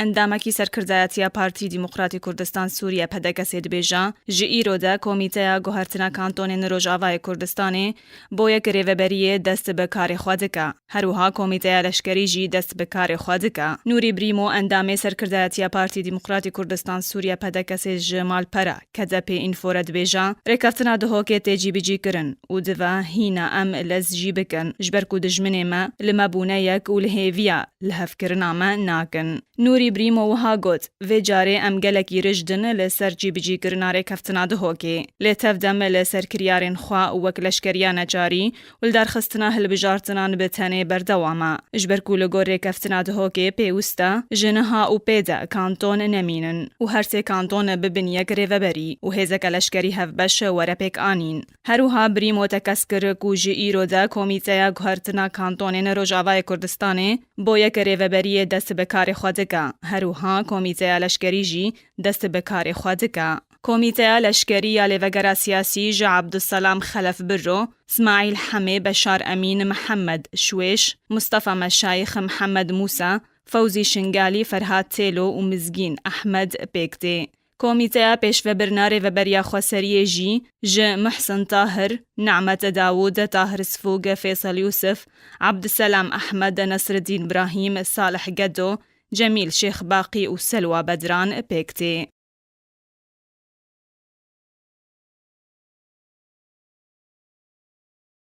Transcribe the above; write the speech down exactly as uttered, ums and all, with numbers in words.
Endamekî serkirdayetiya Partî Demokratî Kurdistan Sûriye P D K S'ê dibêje, ji îro de Komîteya Guhertina Kantonên Rojavayê Kurdistanê bo yek rêveberiyê dest bi karê xwe dike. Her wiha Komîteya Leşkerî jî dest bi karê xwe dike. Nûrî Brîmo, endamê serkirdayetiya Partî Demokratî Kurdistan Sûriye P D K S'ê ji Malpera, K D P Info re dibêje, rêkeftina Dihokê tê cîbicî kirin û dive hîna em lez jî bikin, ji ber ku dijminê me li me bûne yek û li hêviya lihevkirina me nakin. Nûrî Brîmo wiha got, vê carê em gelekî rijd in li ser cîbicîkirina rêkeftina Dihokê. Lê tev de me li ser kiryarên xwe û wek leşkeriya neçarî û li darxistina hilbijartinan bi tenê berdewam e. Ji ber ku li gor rêkeftina Dihokê pêwist e, ji niha û pê de kanton nemînin û her sê kanton bibin yek rêveberî û hêzeke leşkerî hevbeş were pêk anîn. Her wiha Brîmo tekez kir ku ji îro de Komîteya Guhertina Kantonên Rojavayê Kurdistanê bo yek rêveberiyê dest bi karê xwe dike. Her wiha Komîteya Leşkerî jî dest bi karê xwe dike. Komîteya Leşkerî ya Lêvegera Siyasî ji Abdulselam Xelef Birro, Smaîl Hemê, Beşar Emîn, Mihemed Şwêş, Mustafa Meşayîx, Mihemed Mûsa, Fewzî Şingalî, Ferhat Têlo û Mizgîn Ehmed pêk tê. Komîteya Pêşvebirina Rêveberiya Xweseriyê jî ji Muhsin Tahir, Ne'met Dawûd, Tahir Sfûg, Fêsel Yûsif, Abdiselam Ehmed, Nesreddîn Brahîm, Salih Gedo, Cemîl Şêxbaqî û Selwa Bedran pêk tê.